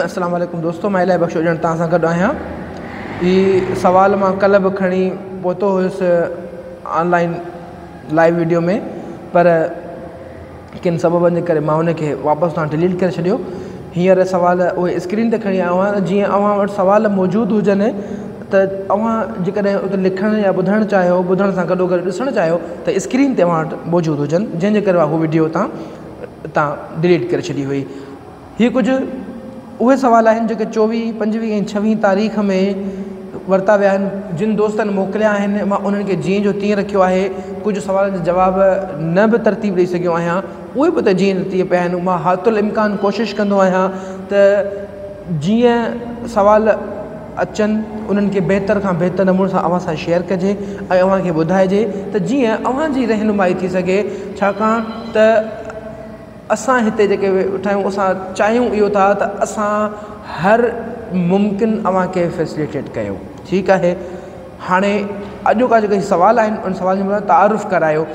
السلام عليڪم دوستو مان الاهي بخش اڄڻ توهان سان گڏ آهيان. هي سوال مان ڪلهه به کڻي پهتو هيس آن لائن لائيو ويڊيو ۾ پر ڪن سببن جي ڪري مان ان کي واپس تان ڊليٽ ڪري ڇڏيو. هينئر سوال اهي اسڪرين تي کڻي آيو آهيان جيئن اوهان وٽ سوال موجود هجن ته اوهان جيڪڏهن اتي لکڻ يا ٻڌڻ چاهيو، ٻڌڻ سان گڏو گڏ ڏسڻ چاهيو ته اسڪرين تي اوهان وٽ موجود هجن، جنهن جي ڪري اهو ويڊيو تان ڊليٽ ڪري ڇڏي هئي. هي ڪجهه اهي سوال آهن جيڪي چوويهه، پنجويهه ۽ ڇويهه تاريخ ۾ ورتا ويا آهن. جن دوستن موڪليا آهن مان انهن کي جيئن جو تيئن رکيو آهي. ڪجهه سوالن جا جواب نه به ترتيب ڏئي سگهيو آهيان، اهي به ته جيئن جو تيئن پيا آهن. مان حتي الامڪان ڪوشش ڪندو آهيان ته جيئن سوال اچن انهن کي بهتر کان بهتر نموني سان اوهان سان شيئر ڪجي ۽ اوهان کي ٻڌائجي ته جيئن اوهان جي رهنمائي ٿي سگهي، ڇاڪاڻ ته اسان هتي جيڪي ويٺا آهيون اسان چاهيون اهو ٿا ته اسان هر ممڪن اوهان کي فيسليٽيٽ ڪيون. ٺيڪ آهي، هاڻي اڄوڪا جيڪي سوال آهن ان سوالن جو تعارف ڪرايو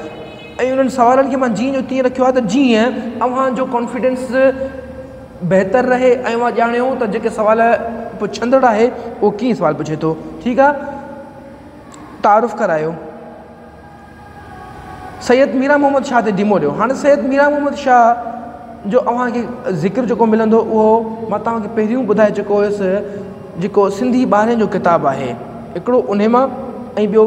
۽ انهن سوالن کي مان جيئن جو تيئن رکيو آهي ته جيئن اوهان جو ڪانفيڊنس بهتر رهي ۽ اوهان ڄاڻيو ته جيڪي سوال پڇندڙ آهي اهو ڪيئن سوال پڇي ٿو. ٺيڪ آهي، تعارف ڪرايو. سيد ميران محمد شاهه تي ڊيمو ڏيو. هاڻي سيد ميران محمد شاهه جو اوهان کي ذڪر جيڪو ملندو اهو مان توهان کي پهريون ٻڌائي چڪو هيس، جيڪو سنڌي ٻارهين جو ڪتاب آهي هڪڙو انهي مان ۽ ٻيو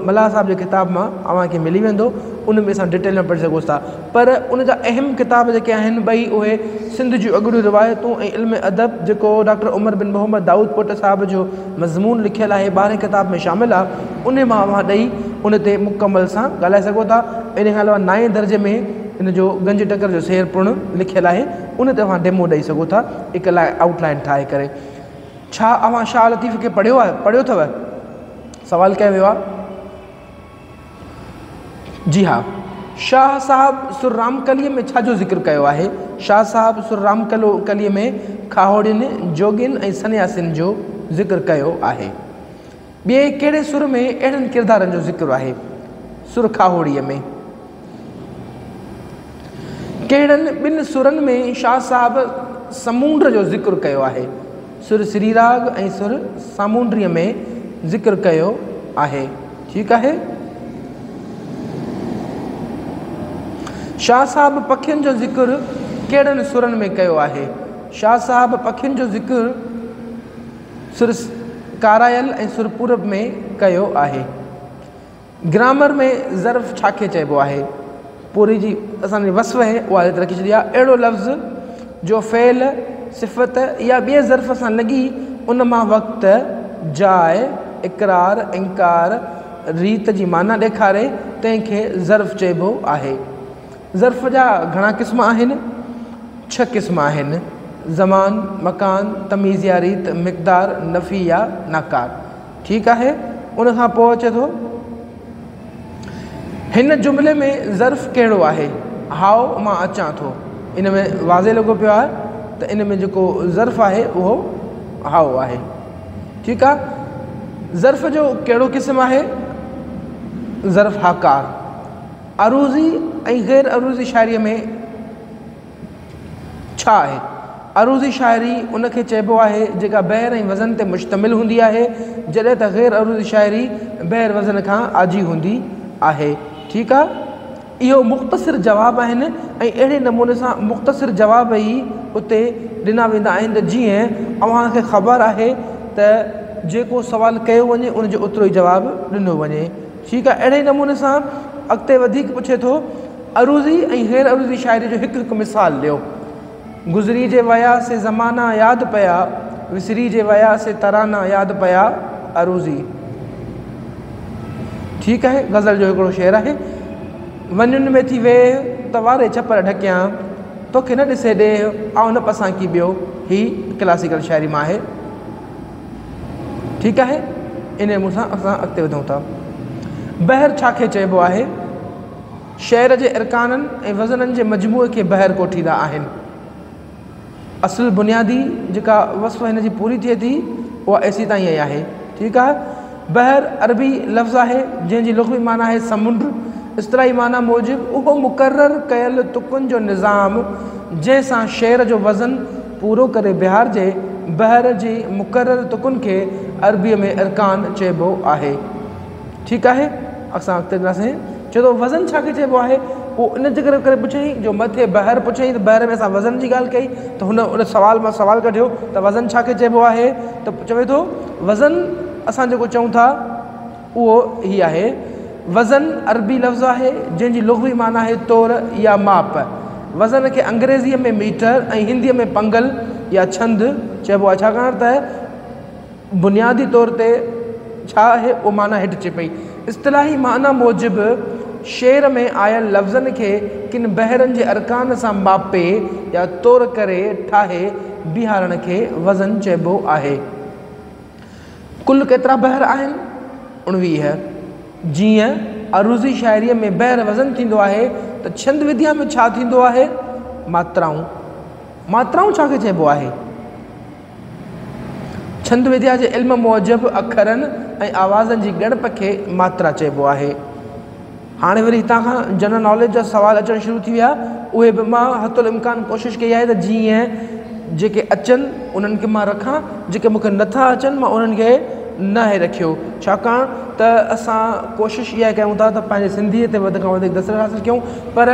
ملاح صاحب جي ڪتاب مان اوهان کي ملي ويندو. ان ۾ اسان ڊيٽيل ۾ پڙهي سگهون ٿا. پر ان جا اهم ڪتاب جيڪي آهن ٻئي اهي سنڌ جون اڳڙيون روايتون ۽ علم ادب جيڪو ڊاڪٽر عمر بن محمد دائود پوٽه صاحب جو مضمون لکيل آهي ٻارهين ڪتاب ۾ شامل آهي، انهي مان اوهان ڏئي ان تي مڪمل سان ڳالهائي سگهو ٿا. ان کان علاوه نائين درجي ۾ ان جو گنج ٽڪر جو سير پڻ لکيل آهي، ان تي اوهان ڊيمو ڏئي سگهو ٿا هڪ آئوٽ لائن ٺاهي ڪري. ڇا اوهان شاهه لطيف کي پڙهيو آهي؟ پڙهيو اٿو؟ سوال ڪيو ويو آهي. جي ها. شاهه صاحب سر رامڪليء ۾ ڇا جو ذڪر ڪيو آهي؟ شاهه صاحب سر رامڪليء ۾ کاهوڙين، جوڳين ۽ سنياسين جو ذڪر ڪيو آهي. ٻئي ڪهڙي سر ۾ اهڙن ڪردارن جو ذڪر آهي؟ سر کاهوڙيء ۾. ڪهڙن ٻن سرن ۾ شاهه صاحب سمونڊ جو ذڪر ڪيو آهي؟ سر سريراڳ ۽ سر سامونڊيء ۾ ذڪر ڪيو آهي. ٺيڪ آهي. شاهه صاحب پکين جو ذڪر ڪهڙن سرن ۾ ڪيو آهي؟ شاهه صاحب پکين جو ذڪر سر ڪارايل ۽ سر پورب ۾ ڪيو آهي. گرامر ۾ ظرف ڇا کي چئبو آهي؟ پوري جي اسان جي وصف آهي اها هتي رکي ڇڏي آهي. اهڙو لفظ جو فعل، صفت يا ٻئي ظرف سان لڳي ان مان وقت، جاء، اقرار، انڪار، ريت جي معنيٰ ڏيکاري تنهن کي ظرف چئبو آهي. ظرف جا گهڻا قسم آهن؟ ڇهه قسم آهن، زمان، مڪان، تميز يا ريت، مقدار، نفي يا ناڪار. ٺيڪ آهي. ان کان پوء اچي ٿو هن جملي ۾ ظرف ڪهڙو آهي؟ هائو مان اچان ٿو. ان ۾ واضح لڳو پيو آهي ته ان ۾ جيڪو ظرف آهي اهو هائو آهي. ٺيڪ آهي. ظرف جو ڪهڙو قسم آهي؟ ظرف هاڪار. عروضي ۽ غير عروضي شاعريء ۾ ڇا آهي؟ عروضي شاعري ان کي چئبو آهي جيڪا بحر ۽ وزن تي مشتمل هوندي آهي، جڏهن ته غير عروضي شاعري بحر وزن کان آجي هوندي آهي. ٺيڪ آ. اهو مختصر جواب آهن ۽ اهڙي نموني سان مختصر جواب ئي اتي ڏنا ويندا آهن ته جيئن اوهان کي خبر آهي ته جيڪو سوال ڪيو وڃي ان جو اوترو ئي جواب ڏنو وڃي. ٺيڪ آ. اهڙي نموني سان اڳتي وڌيڪ پڇي ٿو. عروضي ۽ غير عروضي شاعري جو هڪ هڪ مثال ڏيو. گذري جي ويا سي زمانا ياد پيا، وسري جي ويا سي ترانا ياد پيا عروضي. ٺيڪ آهي غزل جو هڪڙو شعر آهي. ونين ۾ ٿي ويهه ته واري ڇپر ڍڪيان، توکي نه ڏسي ڏيهه آئون نه پسان ڪي ٻيو. هي ڪلاسيڪل شاعري مان آهي. ٺيڪ آهي انهي مون سان اسان اڳتي وڌون ٿا. بحر ڇا کي چئبو آهي؟ شعر جي ارڪانن ۽ وزنن جي مجموعي کي بحر ڪوٺيندا آهن. اصل بنيادي جيڪا وصف هن جي پوري ٿئي ٿي اها ايسيتائين ئي آهي. ٺيڪ آهي. بحر عربي لفظ آهي جنهن جي لغوي معنيٰ آهي سمنڊ. اصطلاحي معنيٰ موجب اهو مقرر ڪيل تڪن جو نظام جنهن سان شعر جو وزن پورو ڪري بيهارجي. بحر جي مقرر تڪن کي عربيء ۾ ارڪان چئبو آهي. ٺيڪ آهي، اسان اڳتي اينداسين. چئي ٿو وزن ڇا کي چئبو آهي؟ اهو ان جي ڪري ڪري پڇيائين جو مٿي بحر پڇيائين ته بحر ۾ اسان وزن جي ڳالهه ڪئي ته هن ان سوال مان سوال ڪڍيو ته وزن ڇا کي چئبو آهي ته چوي ٿو وزن اسان جيڪو چئون ٿا اهو هي آهي، وزن عربي لفظ آهي جنهن جي لغوي معنيٰ آهي تور يا ماپ. وزن کي انگريزيء ۾ ميٽر ۽ هنديء ۾ پنگل يا ڇند چئبو آهي ڇاڪاڻ ته بنيادي طور تي ڇا آهي اهو معنيٰ هيٺ اچي پئي. اصطلاحي معنيٰ موجب شعر ۾ آيل لفظن کي ڪن بحرن جي ارڪان سان ماپي يا تور ڪري ٺاهي بيهارڻ کي وزن چئبو آهي. ڪل ڪيترا بحر آهن؟ 19. جيئن عروضي شاعريء ۾ بحر وزن ٿيندو آهي ته ڇند وديا ۾ ڇا ٿيندو آهي؟ ماترائون. ماترائون ڇا کي چئبو آهي؟ ڇند وديا جي علم موجب اکرن ۽ آوازن جي ڳڻپ کي ماترا چئبو آهي. هاڻي وري هتان کان جنرل ناليج جا سوال اچڻ شروع ٿي ويا، اهي به مان حتي الامڪان ڪوشش ڪئي آهي ته جيئن جيڪي اچن انهن کي مان رکان، جيڪي مون کي نٿا اچن مان انهن کي ناهي رکيو، ڇاڪاڻ ته اسان ڪوشش اها ڪيون ٿا ته پنهنجي سنڌيء تي وڌ کان وڌيڪ دسترس حاصل ڪيون، پر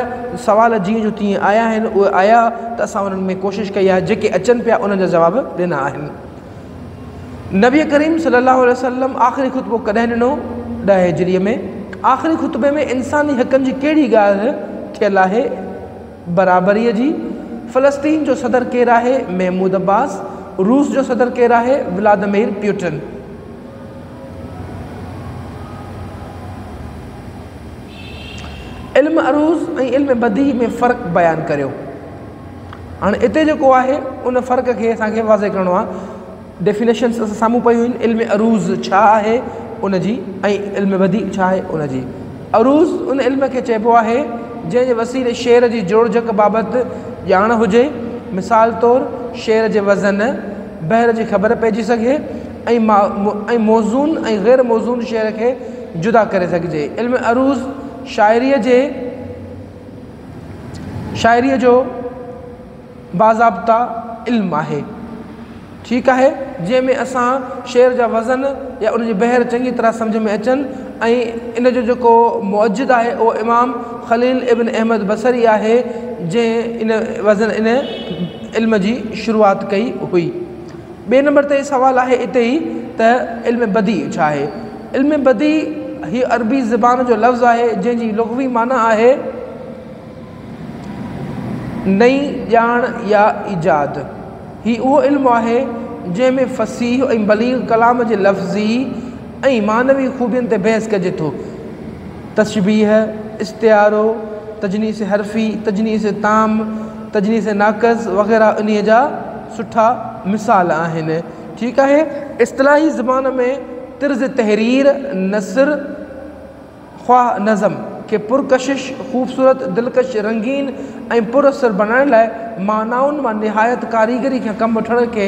سوال جيئن جو تيئن آيا آهن، اهي آيا ته اسان انهن ۾ ڪوشش ڪئي آهي، جيڪي اچن پيا انهن جا جواب ڏنا آهن. نبي ڪريم صلي الله عليه وسلم آخري خطبو ڪڏهن ڏنو؟ 10 هجريء ۾. آخري خطبي ۾ انساني حقن جي ڪهڙي ڳالهه ٿيل آهي؟ برابريء جي. فلسطين جو صدر ڪير آهي؟ محمود عباس. روس جو صدر ڪير آهي؟ ولادمير پيوٽن. علم عروض ۽ علم بديع ۾ فرق بيان ڪريو. هاڻي اتي جيڪو آهي ان فرق کي اسان کي واضح ڪرڻو آهي. ڊيفينيشنس اسان سامهون پيون آهن علم عروض ڇا آهي ان جي ۽ علم بديع ڇا آهي ان جي. عروض ان علم کي چئبو آهي جنهن جي وسيلي شعر جي جوڙجڪ بابت ڄاڻ هجي. مثال طور شعر جي وزن، بحر جي خبر پئجي سگهي ۽ موزون ۽ غير موزون شعر کي جدا ڪري سگهجي. علم عروض شاعريء جي شاعريء جو باضابطه علم آهي. ٺيڪ آهي، جنهن ۾ اسان شعر جا وزن يا ان جي بحر چڱي طرح سمجهه ۾ اچن ۽ ان جو جيڪو موجد آهي اهو امام خليل ابن احمد بصري آهي جنهن ان وزن ان علم جي شروعات ڪئي هئي. ٻئي نمبر تي سوال آهي اتي ئي ته علم بديع ڇا آهي؟ علم بديع هي عربي زبان جو لفظ آهي جنهن جي لغوي معنيٰ آهي نئين ڄاڻ يا ايجاد. هي اهو علم آهي جنهن ۾ فصيح ۽ بليغ ڪلام جي لفظي ۽ معنوي خوبين تي بحث ڪجي ٿو. تشبيهه، استعارو، تجنيس حرفي، تجنيس تام، تجنيس ناقص وغيره انهيء جا سٺا مثال آهن. ٺيڪ آهي. اصطلاحي زبان ۾ طرز تحرير، نثر خواه نظم، کي پرڪشش، خوبصورت، دلڪش، رنگين ۽ پر اثر بڻائڻ لاء معنائن مان نهايت ڪاريگري کان ڪم وٺڻ کي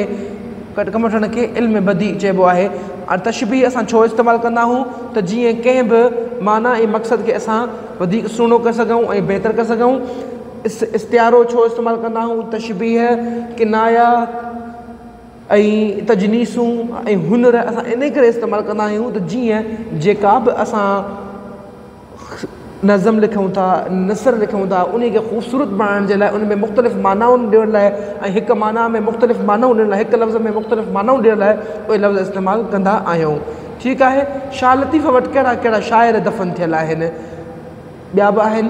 ڪم وٺڻ کي علم بديع چئبو آهي. هاڻي تشبيهه اسان ڇو استعمال ڪندا آهيون ته جيئن ڪنهن به معنيٰ ۽ مقصد کي اسان وڌيڪ سهڻو ڪري سگهون ۽ بهتر ڪري سگهون. استعارو ڇو استعمال ڪندا آهيون؟ تشبيهه، ڪنايا ۽ تجنيسون ۽ هنر اسان انهي ڪري استعمال ڪندا آهيون ته جيئن جيڪا به اسان نظم لکون ٿا، نثر لکون ٿا، انهي کي خوبصورت بڻائڻ جي لاء ان ۾ مختلف معنائن ڏيڻ لاء ۽ هڪ معنيٰ ۾ مختلف معنائون ڏيڻ لاء هڪ لفظ ۾ مختلف معنائون ڏيڻ لاء اهي لفظ استعمال ڪندا آهيون. ٺيڪ آهي، شاهه لطيف وٽ ڪهڙا ڪهڙا شاعر دفن ٿيل آهن؟ ٻيا به آهن،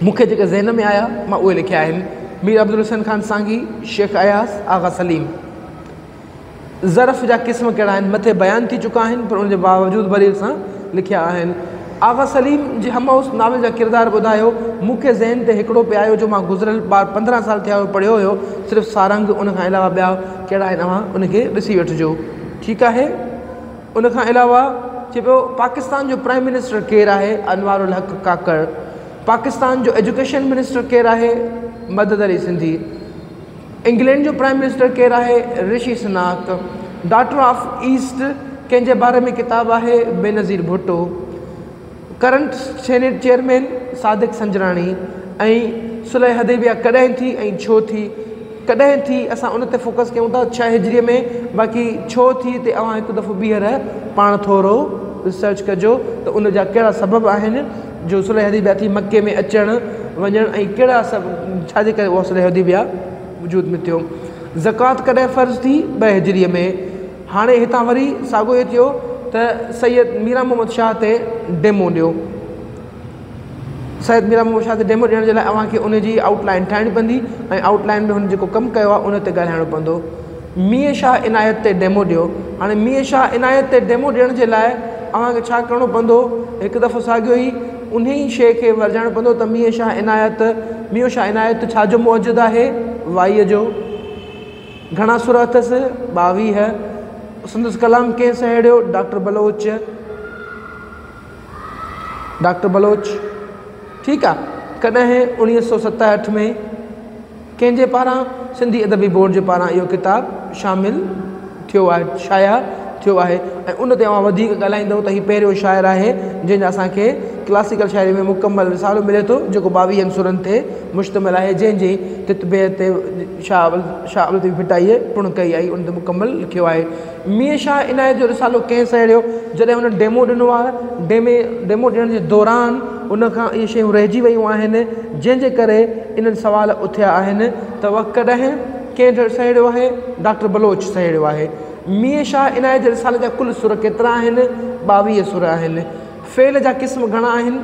مون کي جيڪي ذهن ۾ آيا مان اهي لکيا آهن، مير عبدالحسين خان سانگي، شيخ اياز، آغا سليم. ظرف جا قسم ڪهڙا آهن؟ مٿي بيان ٿي چڪا آهن پر ان جي باوجود وري اسان لکيا آهن. آغا سليم جي هم هائوس ناول جا ڪردار ٻڌايو. مون کي ذهن تي هڪڙو پئي آيو جو مان گذريل 15 سال ٿيا هيو پڙهيو هيو صرف سارنگ ان کان علاوه ٻيا ڪهڙا آهن اوهان ان کي ڏسي وٺجو. ٺيڪ آهي. ان کان علاوه چئي پيو پاڪستان جو پرائم منسٽر ڪير آهي؟ انوار الحق ڪاڪڙ. پاڪستان جو ايجوڪيشن منسٽر ڪير آهي؟ مدد علي سنڌي. انگلينڊ جو پرائم منسٽر ڪير آهي؟ Rishi Sunak. Daughter of east ڪنهن جي باري ۾ ڪتاب آهي؟ Benazir Bhutto. Current senate chairman Sadiq Sanjrani ۽ صلح حديبيه ڪڏهن ٿي ۽ ڇو ٿي؟ ڪڏهن ٿي اسان ان تي فوڪس ڪيون ٿا 6 هجريء ۾ باقي ڇو ٿي تي اوهان هڪ دفعو ٻيهر پاڻ ٿورو ريسرچ ڪجو ته ان جا ڪهڙا سبب آهن جو صلح حديبيه ٿي مڪي ۾ اچڻ وڃڻ ۽ ڪهڙا سب ڇا جي ڪري اها صلح حديبيه وجود ۾ ٿيو. زڪوات ڪڏهن فرض ٿي؟ 2 هجريء ۾. هاڻي هتان وري ساڳيو ئي ٿيو ته سيد ميران محمد شاهه تي ڊيمو ڏيو. سيد ميران محمد شاهه تي ڊيمو ڏيڻ جي لاء اوهان کي ان جي آئوٽ لائين ٺاهڻي پوندي ۽ آئوٽ لائين ۾ هن جيڪو ڪم ڪيو آهي ان تي ڳالهائڻو پوندو. ميين شاهه عنايت تي ڊيمو ڏيو. هاڻي ميين شاهه عنايت تي ڊيمو ڏيڻ جي لاء اوهان کي ڇا ڪرڻو پوندو؟ هڪ دفعو ساڳيو ئي انهي شيء کي ورجائڻو پوندو ته ميين شاهه عنايت، ميون شاهه عنايت ڇا جو موجد آهي؟ وائيء جو. گهڻا سر اٿس؟ 22. سندس ڪلام ڪنهن سهيڙيو؟ ڊاڪٽر بلوچ. ڊاڪٽر بلوچ، ٺيڪ آ، ڪڏهن 1967 ۾ ڪنهن جي پاران؟ سنڌي ادبي بورڊ جي پاران اهو ڪتاب شامل ٿيو آهي، شايع ٿيو آهي ۽ ان تي اوهان وڌيڪ ڳالهائيندؤ ته هي پهريون شاعر آهي جنهن جا اسان کي ڪلاسيڪل شاعري ۾ مڪمل رسالو ملي ٿو جيڪو ٻاويهن سرن تي مشتمل آهي جنهن جي تتبع تي شاهه شاهه عبداللطيف ڀٽائيء پڻ ڪئي ۽ ان تي مڪمل لکيو آهي. ميين شاهه عنايت جو رسالو ڪنهن سهيڙيو؟ جڏهن هن ڊيمو ڏنو آهي، ڊيمي ڊيمو ڏيڻ جي دوران ان کان اهي شيون رهجي ويون آهن، جنهن جي ڪري انهن سوال اٿيا آهن ته اها ڪڏهن ڪنهن سهيڙيو آهي؟ ڊاڪٽر بلوچ سهيڙيو آهي. ميين شاهه عنايت جي رسالي جا ڪل سر ڪيترا آهن؟ 22 سر آهن. فعل جا قسم گهڻا آهن؟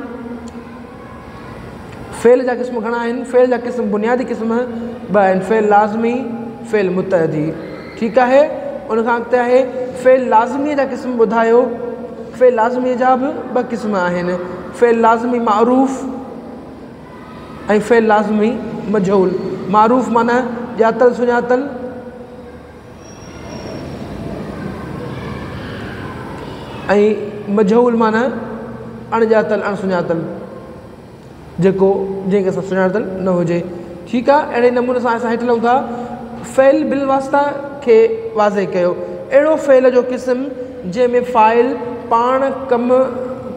فعل جا قسم گهڻا آهن؟ فعل جا قسم بنيادي قسم ٻه آهن، فعل لازمي، فعل متعدي. ٺيڪ آهي، ان کان اڳتي آهي فعل لازمي جا قسم ٻڌايو. فعل لازمي جا به ٻه قسم آهن، فعل لازمي معروف ۽ فعل لازمي مجهول. معروف معنيٰ ڄاتل سڃاتل، ۽ مجهول معنيٰ اڻڄاتل اڻ سڃاتل، جيڪو جنهن کي اسان سڃاڻتل نه هجي. ٺيڪ آ، اهڙي نموني سان اسان هيٺ لهون ٿا. فعل بالواسطه کي واضح ڪيو. اهڙو فعل جو قسم جنهن ۾ فاعل پاڻ ڪم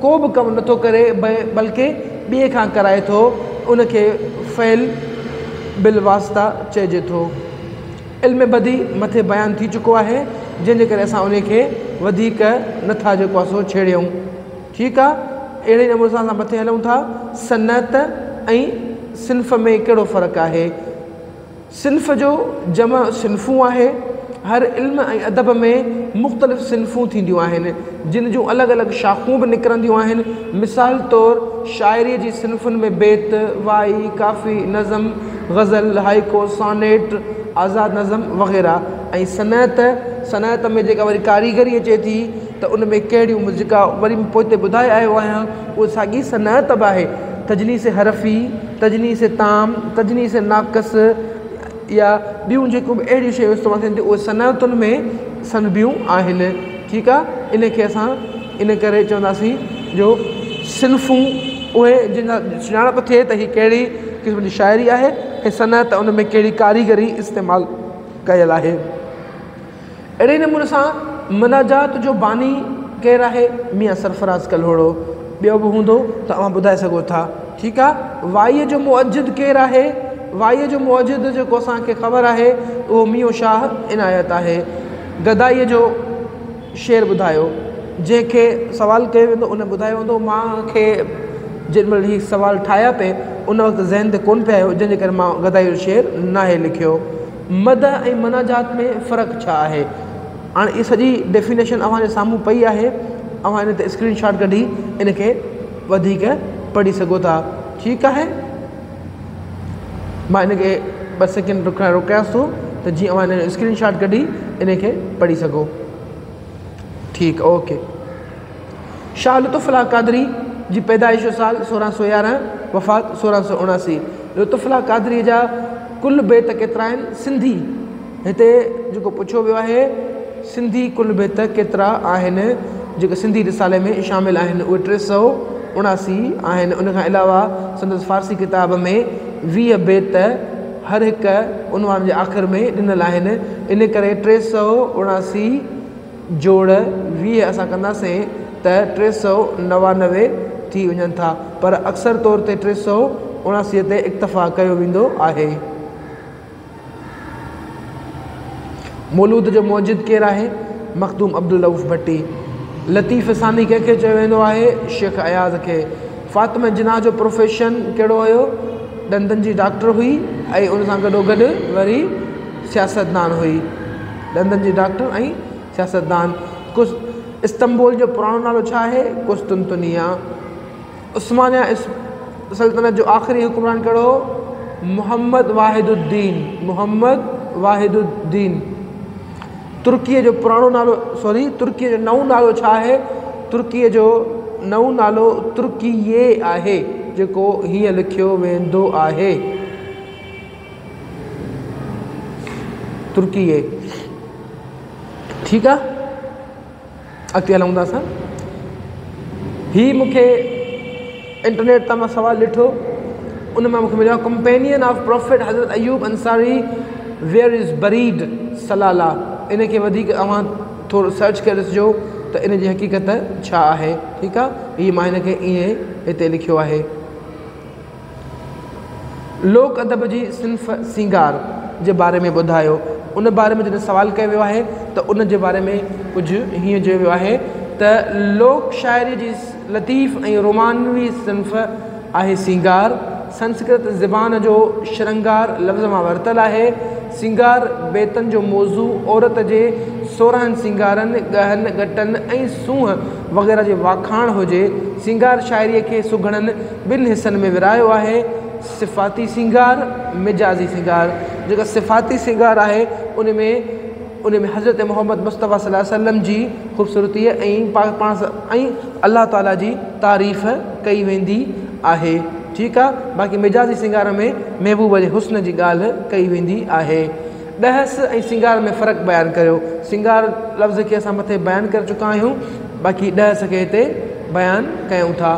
ڪو به ڪم نٿو ڪري بلڪه ٻئي کان ڪرائي ٿو ان کي فعل بالواسطه چئجي ٿو. علم بديع مٿي بيان ٿي چڪو آهي جنهن جي ڪري اسان انهي کي وڌيڪ نه ٿا جيڪو آهي سو ڇيڙيون. ٺيڪ آ، اهڙي نموني سان اسان مٿي هلون ٿا. صنعت ۽ صنف ۾ ڪهڙو فرق آهي؟ صنف جو جمع صنفون آهي. هر علم ۽ ادب ۾ مختلف صنفون ٿينديون آهن جن جون الڳ الڳ شاخون به نڪرنديون آهن. مثال طور شاعريء جي صنفن ۾ بيت، وائي، ڪافي، نظم، غزل، هائيڪو، سانيٽ، آزاد نظم وغيره ۽ صنعت، صنعت ۾ جيڪا وري ڪاريگري اچي ٿي ته ان ۾ ڪهڙيون جيڪا وري مان پوئتي ٻڌائي آيو آهيان اها ساڳي صنعت به آهي. تجنيس حرفي، تجنيس تام، تجنيس ناقص يا ٻيون جيڪيون به اهڙيون شيون استعمال ٿين ٿيون اهي صنعتن ۾ سڏبيون آهن. ٺيڪ آ، ان کي اسان ان ڪري چونداسين جو صنفون اهي جن جا سڃاڻپ ٿئي ته هي ڪهڙي قسم جي شاعري آهي ۽ صنعت ان ۾ ڪهڙي ڪاريگري استعمال ڪيل آهي. اهڙي نموني سان مناجات جو باني ڪير آهي؟ ميان سرفراز ڪلهوڙو. ٻيو به هوندو ته اوهان ٻڌائي سگهو ٿا. ٺيڪ آ، وائيء جو مؤجد ڪير آهي؟ وائيء جو مؤجد جيڪو اسان کي خبر آهي اهو ميون شاهه عنايت آهي. گدائيء جو شعر ٻڌايو. جنهن کي سوال ڪيو ويندو ان ٻڌايو هوندو. مان کي جنهن مهل هي سوال ٺاهيا پئي ان وقت ذهن تي ڪونه پئي آيو جنهن جي ڪري مان گدائيء جو شعر ناهي لکيو. مدح ۽ مناجات ۾ فرق ڇا آهي؟ هاڻي هي سڄي ڊيفينيشن اوهان جي سامهون پئي آهي، اوهان ان تي اسڪرين شاٽ ڪڍي ان کي وڌيڪ پڙهي سگهو ٿا. ٺيڪ آهي، مان ان کي ٻه سيڪنڊ روڪيانس ٿو ته جيئن اوهان ان جو اسڪرين شاٽ ڪڍي ان کي پڙهي سگهو. ٺيڪ اوڪي. شاهه لطف الله قادري جي پيدائش جو سال 1611، وفات 1679. لطف الله قادريء جا ڪل بيت ڪيترا آهن؟ سنڌي، هتي جيڪو پڇيو ويو آهي، سنڌي ڪل بيت ڪيترا آهن، جيڪي سنڌي رسالي ۾ شامل آهن، اهي 379 آهن. ان کان علاوه سندس فارسي ڪتاب ۾ 20 بيت هر هڪ عنوان جي آخر ۾ ڏنل آهن، ان ڪري 379 جوڙ 20 اسان ڪنداسين ته 399 ٿي وڃن ٿا، پر اڪثر طور تي 379 تي اڪتفا ڪيو ويندو آهي. مولود جو موجد ڪير آهي؟ مخدوم عبدالرؤف ڀٽي. لطيف ثاني ڪنهن کي چيو ويندو آهي؟ شيخ اياز کي. فاطمه جناح جو پروفيشن ڪهڙو هيو؟ ڏندن جي ڊاڪٽر هئي ۽ ان سان گڏوگڏ وري سياستدان هئي. ڏندن جي ڊاڪٽر ۽ سياستدان. استنبول جو پراڻو نالو ڇا آهي؟ قسطنطنيه. عثمانيه سلطنت جو آخري حڪمران ڪهڙو هو؟ محمد واحد الدين. محمد واحد الدين. ترڪيء جو پراڻو نالو سوري ترڪيء جو نئون نالو ڇا آهي؟ ترڪيء جو نئون نالو ترڪيي آهي جيڪو هيئن لکيو ويندو آهي. ترڪيي. ٺيڪ آ. اڳتي هلون ٿا اسان. هي مون کي انٽرنيٽ تان مان سوال ڏٺو ان مان مون کي مليو ڪمپينين آف پروفيٽ حضرت Ayyub Ansari where is buried Salalah ان کي وڌيڪ اوهان ٿورو سرچ ڪري ڏسجو ته ان جي حقيقت ڇا آهي ٺيڪ آ هي مان هن کي ائين هتي لکيو آهي. لوڪ ادب جي صنف سينگار جي باري ۾ ٻڌايو. ان باري ۾ جڏهن سوال ڪيو ويو آهي ته ان جي باري ۾ ڪجهه هيئن چيو ويو آهي ته لوڪ شاعريء جي لطيف ۽ رومانوي صنف آهي سينگار. سنسڪرت زبان جو شرنگار لفظ مان ورتل آهي. سينگار بيتن جو موضوع عورت جي سورهن سينگارن، ڳهن، ڳٽن ۽ سونهن وغيره جي واکاڻ هجي. سينگار شاعريء کي سگهڙن ٻن حصن ۾ ورهايو آهي، صفاتي سينگار، مجازي سينگار. جيڪا صفاتي سينگار آهي ان ۾ ان ۾ حضرت محمد مصطفيٰ صلي الله عليه وسلم جي خوبصورتيء ۽ پاڻ ۽ الله تعاليٰ جي تعريف ڪئي ويندي آهي. ٺيڪ آ باقي مجازي سينگار ۾ محبوب جي حسن جي ڳالهه ڪئي ويندي آهي. ڏهس ۽ سينگار ۾ فرق بيان ڪريو. سينگار لفظ کي اسان مٿي بيان ڪري چڪا آهيون باقي ڏهس کي هتي بيان ڪيون ٿا.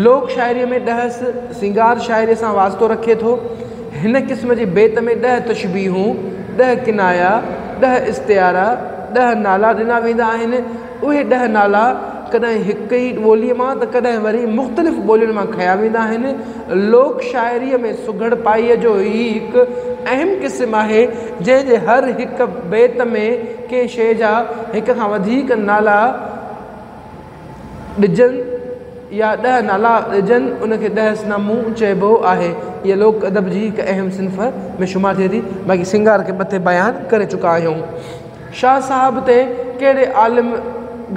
لوڪ شاعريء ۾ ڏهس سينگار شاعريء سان واسطو رکي ٿو. هن قسم جي بيت ۾ ڏهه تشبيهون، ڏهه ڪنايا، ڏهه استعارا، ڏهه نالا ڏنا ويندا آهن. اهي ڏهه نالا ڪڏهن هڪ ئي ٻوليء مان ته ڪڏهن وري مختلف ٻولين مان کنيا ويندا آهن. لوڪ شاعريء ۾ سگهڙپائيء جو هي هڪ اهم قسم آهي، جنهن جي هر هڪ بيت ۾ ڪنهن شيء جا هڪ کان وڌيڪ نالا ڏجن يا ڏهه نالا ڏجن، ان کي ڏهس نامون چئبو آهي. هيء لوڪ ادب جي هڪ اهم صنف ۾ شمار ٿئي ٿي. باقي سينگار کي مٿي بيان ڪري چڪا آهيون. شاهه صاحب تي ڪهڙي عالم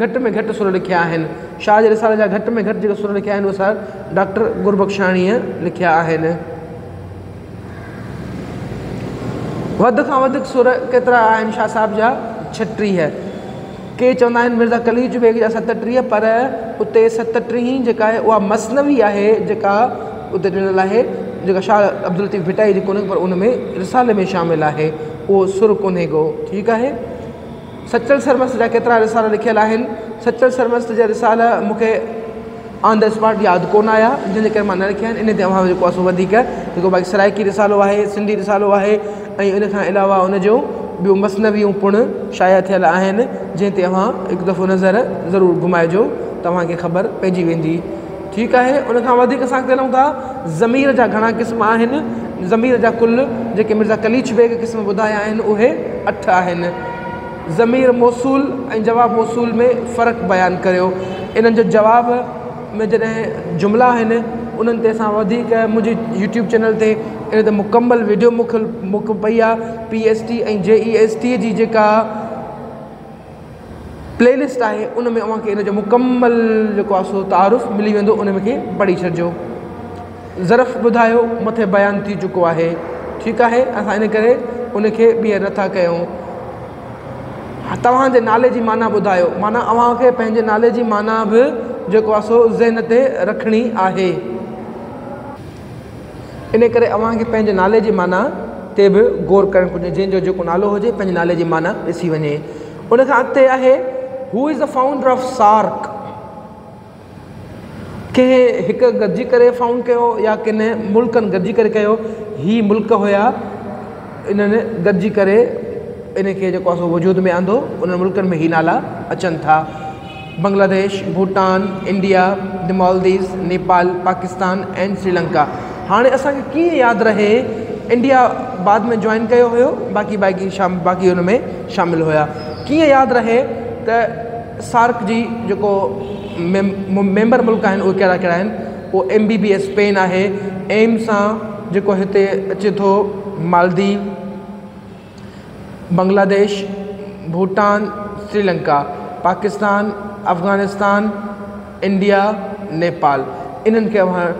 گهٽ ۾ گهٽ سر لکيا آهن؟ شاهه جي رسالي جا گهٽ ۾ گهٽ جيڪي سر لکيا آهن، اهي سر ڊاڪٽر گربخشاڻيء لکيا آهن. وڌ کان وڌ سر ڪيترا آهن شاهه صاحب جا؟ 36. ڪي چوندا آهن مرزا قليچ بيگ جا 37 پر اتي ستٽيهين جيڪا آهي اها مثنوي آهي جيڪا اتي ڏنل آهي جيڪا شاهه عبداللطيف ڀٽائي جي ڪونهي پر ان ۾ رسالي ۾ شامل آهي اهو سر ڪونهي ڪو ٺيڪ آهي. سچل سرمست جا ڪيترا رسالا لکيل آهن؟ سچل سرمست جا رسالا مون کي آن the spot ياد ڪونه آيا جنهن جي ڪري مان نه لکيا آهن ان تي اوهان جيڪو آهي سو وڌيڪ جيڪو باقي سرائڪي رسالو آهي سنڌي رسالو آهي ۽ ان کان علاوه ان جون ٻيون مثنويون پڻ شايع ٿيل آهن جنهن تي اوهان هڪ دفعو نظر ضرور گهمائجو توهان کي خبر پئجي ويندي ٺيڪ آهي ان کان وڌيڪ اسان اڳتي هلون ٿا ضمير جا گهڻا قسم آهن ضمير جا ڪل جيڪي مرزا قليچ بيگ قسم ٻڌايا آهن اهي اٺ آهن ضمير موصول ۽ جواب موصول ۾ فرق بيان ڪريو. انهن جو جواب ۾ جڏهن جملا آهن انهن تي اسان وڌيڪ منهنجي يوٽيوب چينل تي ان تي مڪمل ويڊيو مڪ پئي آهي P S T ۽ J E S T جي جيڪا پلي لسٽ آهي ان ۾ اوهان کي ان جو مڪمل جيڪو آهي سو تعارف ملي ويندو ان کي پڙهي ڇڏجو. ظرف ٻڌايو مٿي بيان ٿي چڪو آهي ٺيڪ آهي اسان ان ڪري ان کي ٻيهر نٿا ڪيون. توهان جي نالي جي معنيٰ ٻڌايو معنيٰ اوهان کي پنهنجي نالي جي معنيٰ به جيڪو آهي سو ذهن تي رکڻي آهي. ان ڪري اوهان کي پنهنجي نالي جي معنيٰ تي به غور ڪرڻ گهرجي جنهن جو جيڪو نالو هجي پنهنجي نالي جي معنيٰ ڏسي وڃي. ان کان اڳتي آهي Who is the founder of SAARC؟ ڪنهن هڪ گڏجي ڪري فائونڊ ڪيو يا ڪن ملڪن گڏجي ڪري ڪيو هي ملڪ هيا انهن گڏجي ڪري ان کي جيڪو آهي سو وجود ۾ آندو انهن ملڪن ۾ هي نالا اچن ٿا Bangladesh Bhutan India the Maldives Nepal Pakistan and Sri Lanka هاڻي اسانکي ڪيئن ياد رهي انڊيا بعد ۾ جوائن ڪيو هيو باقي باقي باقي ان ۾ شامل هيا. ڪيئن ياد رهي ته سارڪ جي جيڪو ميمبر ملڪ آهن اهي ڪهڙا ڪهڙا آهن اهو M B B S Spain آهي ايم سان جيڪو هتي اچي ٿو مالديو، بنگلاديش، ڀوٽان، سريلنڪا، پاڪستان، افغانستان، انڊيا، نيپال انهن کي اوهان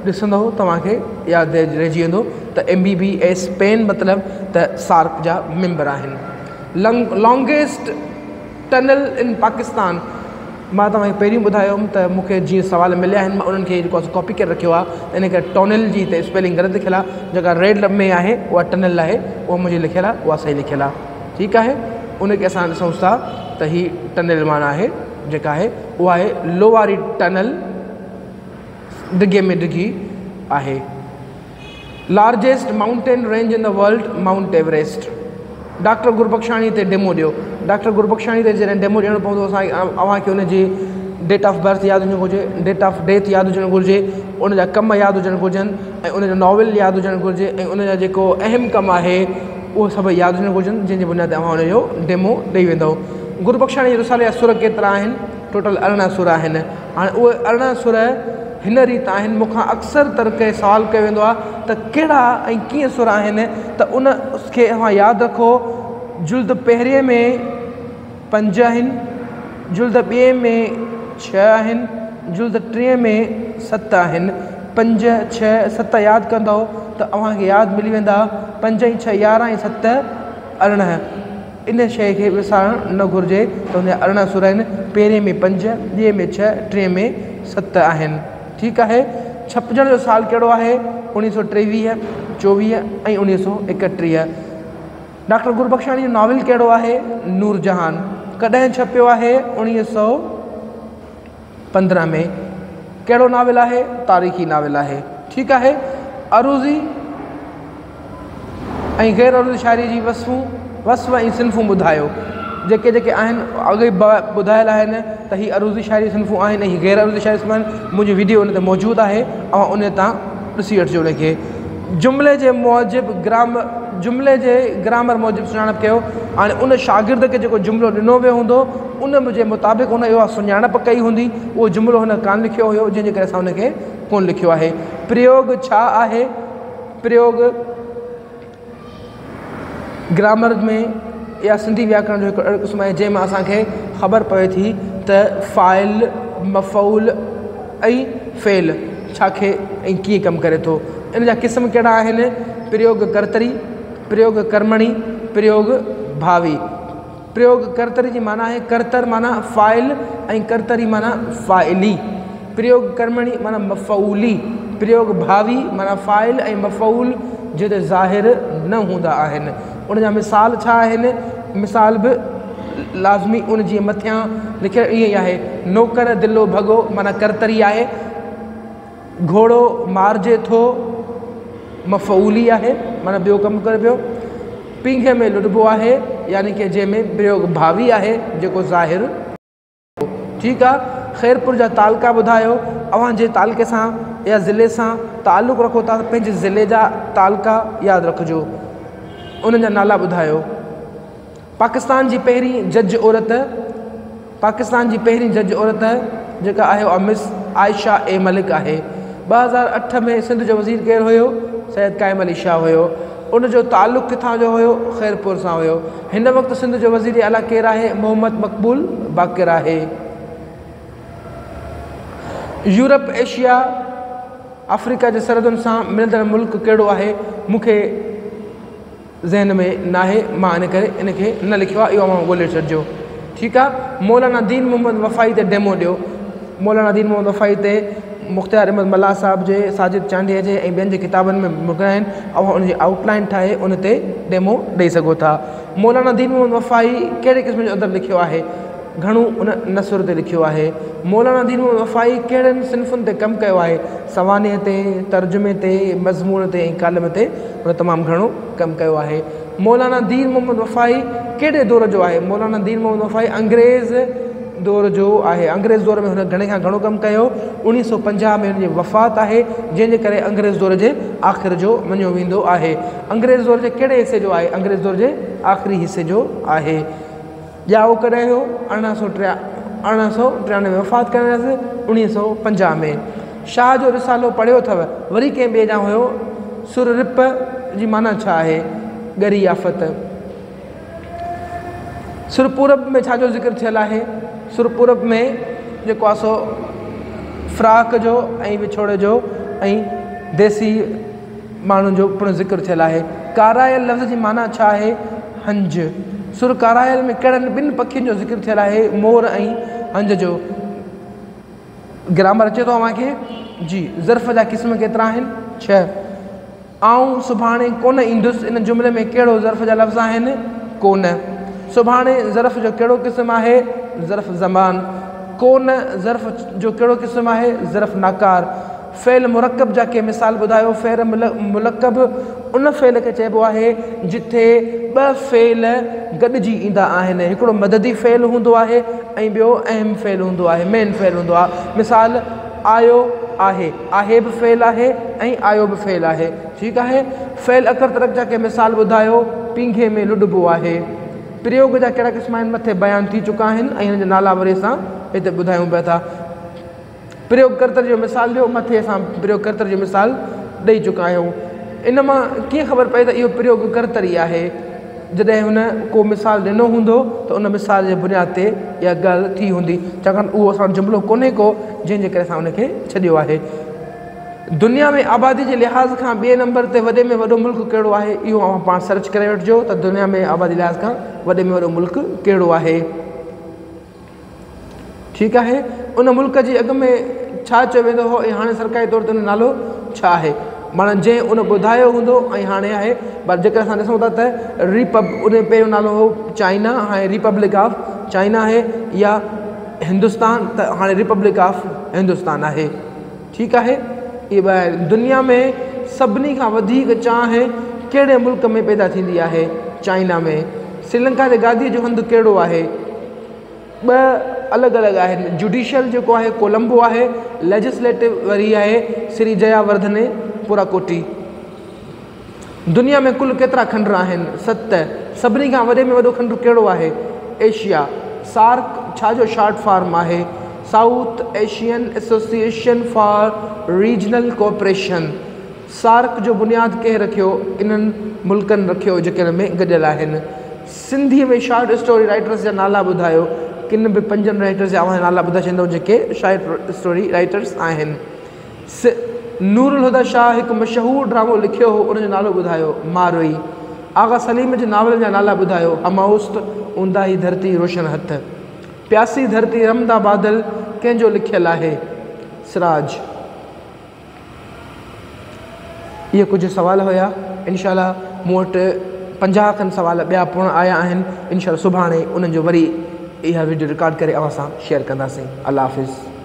ڏسندؤ توهان کي ياد رهجي ويندو ته M B B S Spain مطلب ته سارڪ جا ميمبر آهن. لانگيسٽ ٽنل ان پاڪستان مان توهان کي پهريون ٻڌايو هوم ته مون کي جيئن سوال مليا آهن مان انهن کي جيڪو آهي ڪاپي ڪري رکيو آهي ان ڪري ٽونل جي هتي اسپيلنگ غلط لکيل آهي جيڪا ريڊ ۾ آهي اها ٽنل آهي اها منهنجي لکيل آهي اها صحيح لکيل آهي ٺيڪ آهي ان کي اسان ڏسون ٿا ته هي ٽنل معنيٰ آهي جيڪا آهي اها آهي لوواري ٽنل ڊگهي ۾ ڊگهي آهي. Largest mountain range in the world Mount Everest. Doctor Gurbakhshani تي ڊيمو ڏيو. ڊاڪٽر گربخشاڻي تي جڏهن ڊيمو ڏيڻو پوندو اسان اوهان کي ان جي ڊيٽ آف برٿ ياد هجڻ گهرجي، ڊيٽ آف ڊيٿ ياد هجڻ گهرجي، ان جا ڪم ياد هجڻ گهرجن ۽ ان جو ناول ياد هجڻ گهرجي ۽ ان جا جيڪو اهم ڪم آهي اهو سڀ ياد هجڻ گهرجن جنهن جي بنياد تي اوهان ان جو ڊيمو ڏئي ويندؤ. گربخشاڻي جي رسالي جا سر ڪيترا آهن؟ ٽوٽل 18 سر آهن. هاڻي اهي 18 سر هن ريت آهن، مون کان اڪثر تر ڪنهن سوال ڪيو ويندو آهي ته ڪهڙا ۽ ڪيئن سر آهن ته ان کي اوهان ياد رکو، جلد پهرين ۾ پنج آهن، جلد ٻئي ۾ ڇهه آهن، جلد ٽئين ۾ ست آهن. پنج، ڇهه، ست ياد ڪندؤ ته اوهان کي ياد ملي ويندا، پنج ۽ ڇهه 11 ۽ ست 18. ان شيء کي وسارڻ نه گهرجي ته ان جا 18 سر آهن، پهرين ۾ پنج، ٻئي ۾ ڇهه، ٽئين ۾ ست آهن. ٺيڪ آهي. ڇپجڻ جو سال ڪهڙو آهي؟ 1923، 24 ۽ 1931. ڊاڪٽر گربخشاڻي جو ناول ڪهڙو آهي؟ نورجهان. ڪڏهن ڇپيو آهي؟ 1915 ۾. ڪهڙو ناول آهي؟ تاريخي ناول آهي. ٺيڪ آهي. عروضي ۽ غير عروضي شاعريء جي وصفون، وصف ۽ صنفون ٻڌايو. جيڪي جيڪي آهن اڳ ئي ٻڌايل آهن ته هي عروضي شاعري صنفون آهن ۽ هي غير عروضي شاعري صنفون آهن. منهنجي وڊيو ان تي موجود آهي اوهان ان تان ڏسي وٺجو ان کي. جملي جي موجب گرام جملي جي گرامر موجب سڃاڻپ ڪيو. هاڻي ان شاگرد کي جيڪو جملو ڏنو ويو هوندو ان جي مطابق هن اها سڃاڻپ ڪئي هوندي. اهو جملو هن ڪانه لکيو هيو جنهن جي ڪري اسان ان کي ڪونه لکيو آهي. پريوگ ڇا آهي؟ پريوگ گرامر ۾ يا سنڌي وياڪرڻ جو هڪ اهڙو قسم آهي جنهن مان اسان کي خبر پوي ٿي ته فاعل، مفعول ۽ فعل ڇا کي ۽ ڪيئن ڪم ڪري ٿو. ان جا قسم ڪهڙا آهن؟ پريوگ ڪرتري، پريوگ ڪرمڻي، پريوگ ڀاوي. پريوگ ڪرتري جي معنيٰ آهي ڪرتر معنيٰ فاعل ۽ ڪرتري معنيٰ فاعلي. پريوگ ڪرمڻي معنيٰ مفعولي. پريوگ ڀاوي معنيٰ فاعل ۽ مفعول جتي ظاهر نه هوندا آهن. ان جا مثال ڇا آهن؟ مثال به لازمي ان جيئن مٿيان لکيل ائين ئي آهي. نوڪر دلو ڀڳو معنيٰ ڪرتري آهي. گهوڙو مارجي ٿو مفعولي آهي معنيٰ ٻيو ڪم ڪري پيو. پينگهي ۾ لڏبو آهي يعني ڪه جنهن ۾ پريوگ ڀاوي آهي جيڪو ظاهر. ٺيڪ آ خيرپور جا تعلقا ٻڌايو اوهان جنهن تعلقي سان يا ضلعي سان تعلق رکو ٿا پنهنجي ضلعي جا تعلقا ياد رکجو انهن جا نالا ٻڌايو. پاڪستان جي پهرين جج عورت پاڪستان جي پهرين جج عورت جيڪا آهي اها مس عائشه اي ملڪ آهي. 2008 ۾ سنڌ جو وزير ڪير هيو؟ سيد قائم علي شاهه هيو. ان جو تعلق ڪٿان جو هيو؟ خيرپور سان هيو. هن وقت سنڌ جو وزير اعليٰ ڪير آهي؟ محمد مقبول باقر آهي. يورپ، ايشيا، آفريڪا جي سرحدن سان ملندڙ ملڪ ڪهڙو آهي؟ مون کي ذهن ۾ ناهي مان ان ڪري ان کي نه لکيو آهي اهو اوهان ڳولي ڇڏجو ٺيڪ آهي مولانا دين محمد وفائي تي ڊيمو ڏيو مولانا دين محمد وفائي تي مختيار احمد ملاح صاحب جي ساجد چانڊيي جي ۽ ٻين جي ڪتابن ۾ مڪرا آهن اوهان ان جي آئوٽ لائن ٺاهي ان تي ڊيمو ڏئي سگهو ٿا مولانا دين محمد وفائي ڪهڙي قسم جو ادب لکيو آهي گهڻو ان نثر تي لکيو آهي. مولانا دين محمد وفائي ڪهڙين صنفن تي ڪم ڪيو آهي؟ سوانح تي، ترجمي تي، مضمون تي ۽ ڪالم تي هن تمام گهڻو ڪم ڪيو آهي. مولانا دين محمد وفائي ڪهڙي دور جو آهي؟ مولانا دين محمد وفائي انگريز دور جو آهي. انگريز دور ۾ هن گهڻي کان گهڻو ڪم ڪيو. 1950 ۾ هن جي وفات آهي، جنهن جي ڪري انگريز دور جي آخر جو مڃيو ويندو آهي. انگريز دور جي ڪهڙي حصي جو آهي؟ انگريز دور جي آخري حصي جو آهي. ڄائو ڪڏهن هو؟ 1893 ۾، وفات ڪڏهن ٿيس؟ 1950 ۾. شاهه جو رسالو پڙهيو اٿو؟ وري ڪنهن ٻئي ڏانهن هيو؟ سر رپ جي معنيٰ ڇا آهي؟ ڳري آفت. سر پورب ۾ ڇا جو ذڪر ٿيل آهي؟ سر پورب ۾ جيڪو آهي سو فراق جو ۽ وڇوڙي جو ۽ ديسي ماڻهن جو پڻ ذڪر ٿيل آهي. ڪارايل لفظ جي معنيٰ ڇا آهي؟ هنج. سر ڪارايل ۾ ڪهڙن ٻن پکين جو ذڪر ٿيل آهي؟ مور ۽ هنج جو. گرامر اچي ٿو اوهان کي؟ جي. ظرف جا قسم ڪيترا آهن؟ ڇهه. آئون سڀاڻي ڪونه ايندس ان جملي ۾ ڪهڙو ظرف جا لفظ آهن؟ ڪونه. سڀاڻي ظرف جو ڪهڙو قسم آهي؟ ظرف زمان. ڪونه ظرف جو ڪهڙو قسم آهي؟ ظرف ناڪار. فعل مرڪب جا ڪي مثال ٻڌايو؟ فعل ملڪب ان فعل کي چئبو آهي جتي ٻه فعل گڏجي ايندا آهن. هڪڙو مددي فعل هوندو آهي ۽ ٻيو اهم فعل هوندو آهي، مين فعل هوندو آهي. مثال، آيو آهي، آهي به فعل آهي ۽ آيو به فعل آهي. ٺيڪ آهي. فعل اڪر ترڪ جا ڪي مثال ٻڌايو؟ پينگهي ۾ لڏبو آهي. پريوگ جا ڪهڙا قسم آهن؟ مٿي بيان ٿي چڪا آهن ۽ هنن جا نالا وري اسان هتي ٻڌايون پيا ٿا. پريوگ ڪرتر جو مثال ڏيو، مٿي اسان پريوگ ڪرتر جو مثال ڏئي چڪا آهيون. ان مان ڪيئن خبر پئي ته اهو پريوگ ڪرتر ئي آهي؟ جڏهن هن ڪو مثال ڏنو هوندو ته ان مثال جي بنياد تي اها ڳالهه ٿي هوندي، ڇاڪاڻ اهو اسان وٽ جملو ڪونهي ڪو جنهن جي ڪري اسان ان کي ڇڏيو آهي. دنيا ۾ آبادي جي لحاظ کان ٻئي نمبر تي وڏي ۾ وڏو ملڪ ڪهڙو آهي؟ اهو اوهان پاڻ سرچ ڪري وٺجو ته دنيا ۾ آبادي لحاظ کان وڏي ۾ وڏو ملڪ ڪهڙو آهي. ٺيڪ آهي ان ملڪ جي اڳ ۾ ڇا چيو ويندو هو ۽ هاڻي سرڪاري طور تي ان جو نالو ڇا آهي معنيٰ جنهن ان ٻڌايو هوندو ۽ هاڻي آهي پر جيڪر اسان ڏسون ٿا ته ريپب ان جو پهريون نالو هو چائنا هاڻي ريپبلڪ آف چائنا آهي يا هندستان ته هاڻي ريپبلڪ آف هندستان آهي ٺيڪ آهي اهي ٻه آهن دنيا ۾ سڀني کان وڌيڪ چانهه ڪهڙي ملڪ ۾ پيدا ٿيندي آهي چائنا ۾ سريلنڪا جي گاديء جو هنڌ ڪهڙو آهي؟ ٻه الڳ الڳ آهن، جوڊيشل جيڪو آهي ڪولمبو آهي، ليجسليٽو وري آهي سري جيا ورڌني پوراڪوٽي. دنيا ۾ ڪل ڪيترا کنڊ آهن؟ ست. سڀني کان وڏي ۾ وڏو کنڊ ڪهڙو آهي؟ ايشيا. سارڪ ڇا جو شارٽ فارم آهي؟ South Asian association for regional cooperation. SAARC جو بنياد ڪنهن رکيو؟ انهن ملڪن رکيو جيڪي ان ۾ گڏيل آهن. سنڌيء ۾ شارٽ اسٽوري رائيٽرس جا نالا ٻڌايو. ڪن به پنجن رائيٽرس جا اوهان نالا ٻڌائي ڇڏيندؤ جيڪي شارٽ اسٽوري رائيٽرس آهن. س نور الهديٰ شاهه هڪ مشهور ڊرامو لکيو هو ان جو نالو ٻڌايو. ماروئي. آغا سليم جي ناولن جا نالا ٻڌايو. هماوست، اونداهي ڌرتي، روشن هٿ. پياسي ڌرتي، رمدا بادل ڪنهن جو لکيل آهي؟ سراج. اهي ڪجهه سوال هيا انشاء الله مون وٽ 50 کن سوال ٻيا پڻ آيا آهن انشاء الله سڀاڻي انهن جو وري اها ويڊيو رڪارڊ ڪري اوهان سان شيئر ڪنداسين الله حافظ.